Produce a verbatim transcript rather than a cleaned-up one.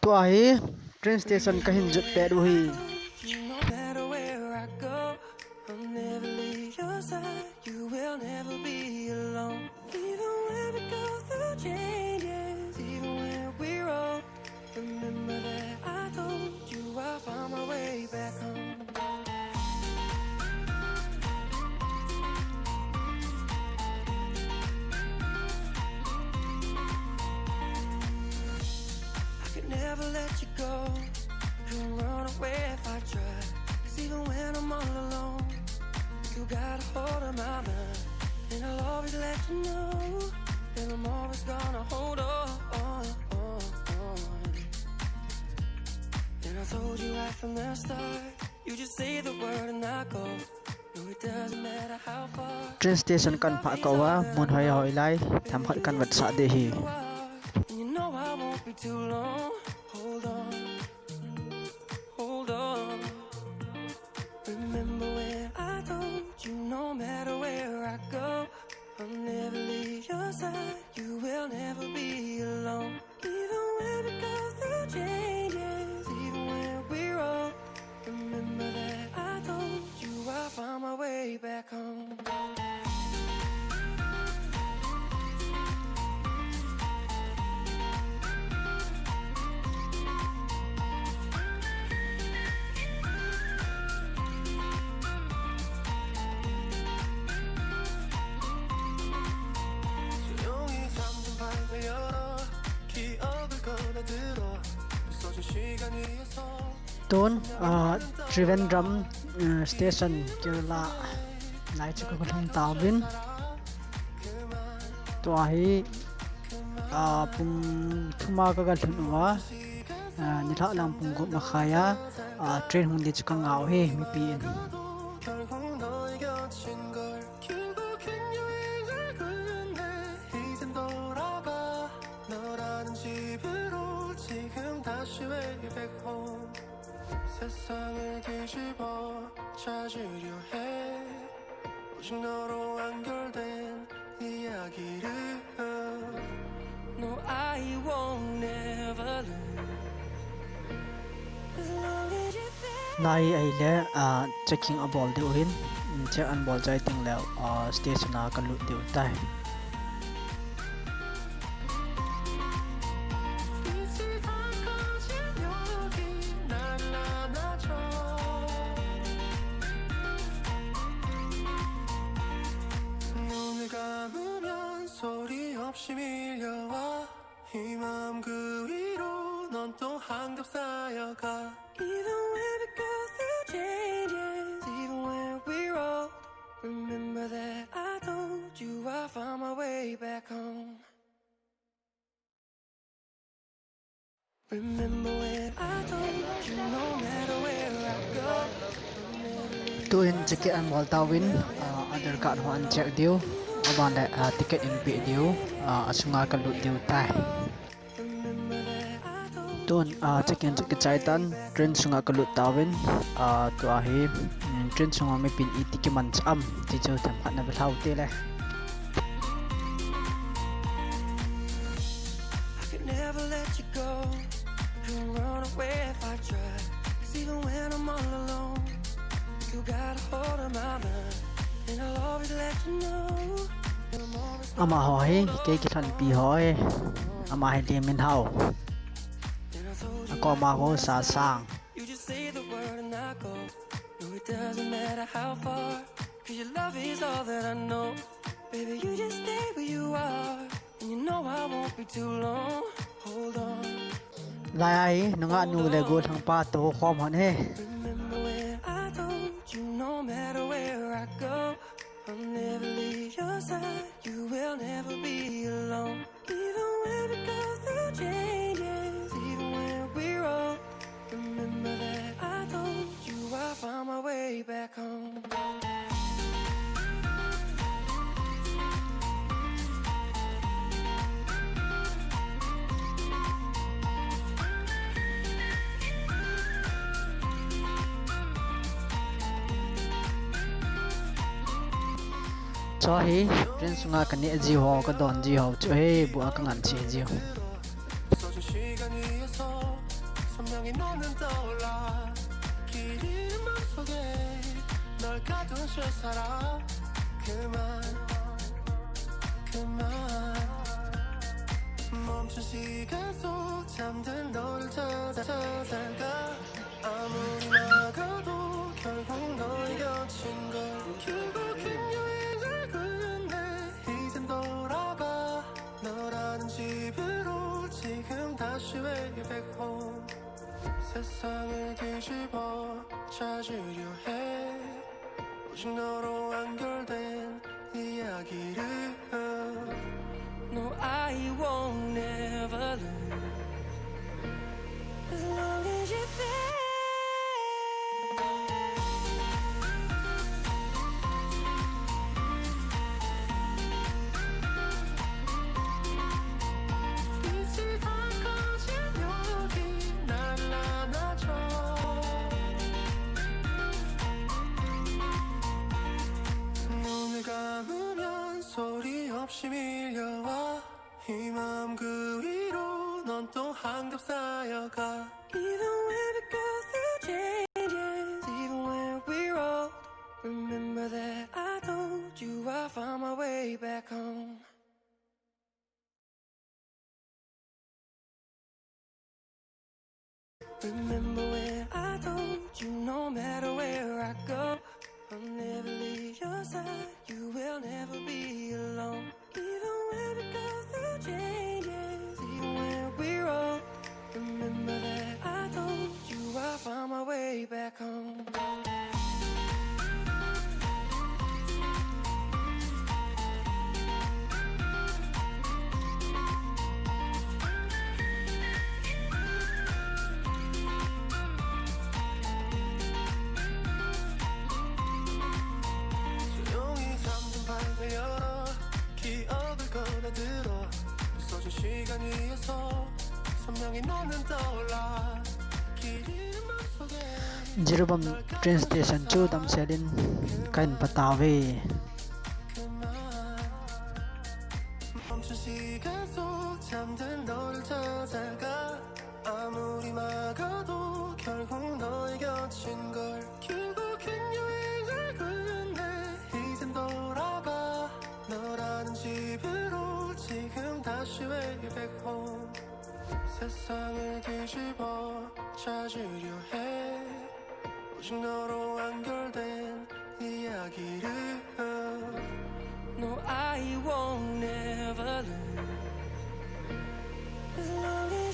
Tua hi train station kahin jot pet u hi. No matter where I go, I'll never leave your side. You will never be alone. Even when we go through changes, even when we roll, remember that I told you I'll find my way back home. I could never let you go. Couldn't run away if I tried. 'Cause even when I'm all alone, you got a hold of my mind. And I'll always let you know that I'm always gonna hold on. And I told you right from the start, you just say the word and I go. No, it doesn't matter how far. Train station kan phah kah uva, mun hoi hoi lai, themkhat kan vetsah ding ahi. And you know I won't be too long. Hold on, hold on. Remember when I told you, no matter where I go, I'll never leave your side. You will never be alone. Even when we go through changes, even when we roll, remember that I told you I'll find my way back home. 조용히 잠든 방을 열어 기억을 거나들어. Tun, ah, Trivandrum, ah, station Kerala lai chu kaga lhung tauvin. Tua hi, ah, pung thum a kaga lhun uva, ah, nilhah lang pung gup makhai a, ah, train hung ding chu kangah u hi, mipi in. 결국 너의 곁인 걸. 결국 긴 여행을 끝내 이젠 돌아가. 너라는 집으로 지금 다시 way back home. 세상을 뒤집어 찾으려 해. 오직 너로 완결된 이야기를. No, I won't ever leave. As long as you're there. Lai ahile, ah, checking abol diu hin, check anbol chai teng le, ah, station a kalut diu tai. 눈을 감으면 소리 없이 밀려와. 이 마음 그리로 넌 또 한겹 쌓여가. Even when we go through changes, even when we're old, remember that I told you I'll find my way back home. Remember when I told you no matter where I go. Tuin ticket anbol tauvin, ah, Aadhaar card ho ancheck diu, aban le, ah, ticket inpeh diu, ah, asunga kalut diu tai. Tun, ah, check in kichai tan, train sunga kalut tauvin, ah, tua hi, mm, train sunga mipin iti kimanchah am, ti chu themkhat na ve lhau te le. I could never let you go. Couldn't run away if I tried. 'Cause even when I'm all alone, you got a hold of my mind. And I'll always let you know that I'm always Amaho hi, kei kilhonpi ho hi. Ama hi Lee Min Ho. Akoma ho Sasang. You just say the word and I go. No, it doesn't matter how far. 'Cause your love is all that I know. Baby, you just stay where you are. And you know I won't be too long. Hold on. Lai a hi, nungah nu le gollhang pa tokhom hon hi. Remember when I told you, no matter where I go, I'll never leave your side. You will never be alone. Even when we go through changes, even when we're old, remember that I told you I'll find my way back home. Chu hi, train sunga kaneh ji ho, kadon ji ho, chu hi, bu a kangan cheh ji ho. 두 시간 위에서 선명히 너는 떠올라. 길 잃은 맘 속에 널 가둔 실사라. 그만, 그만. 멈춘 시간 속 잠든 너를 찾아, 찾아가. 아무리 막아도 결국 너의 곁인 걸. 결국 긴 여행을 끝내 이젠 돌아가. 너라는 집으로 지금 다시 way back home. 세상을 뒤집어 찾으려 해. 오직 너로 완결된 이야기를. No, I won't never lose as long as you're there. 빛이 다 꺼진 여기 날 안아줘. 눈을 감으면 소리 없이 밀려와. 이 마음 그리로 넌 또 한 겹 쌓여가. Even when we go through changes, even when we're old, remember that I told you I found my way back home. Remember when I told you no matter where I go, I'll never leave your side, you will never be alone. Even when we go through changes, even when we're old, remember that I told you I found my way back home. 조용히 잠든 방을 열어. 기억을 거나들어. 부서진 시간 위에서 선명히 너는 떠올라. 길 잃은 맘 속에 Jiribam train station chu damsel in kahin patauve. 그만. 멈춘 시간 속 잠든 너를 찾아가. 아무리 막아도 결국 너의 곁인 걸. 결국 긴 여행을 끝내 이젠 돌아가. 너라는 집으로 지금 다시 way back home. 세상을 뒤집어 찾으려 해. 오직 너로 완결된 이야기를. No, I won't never lose as long as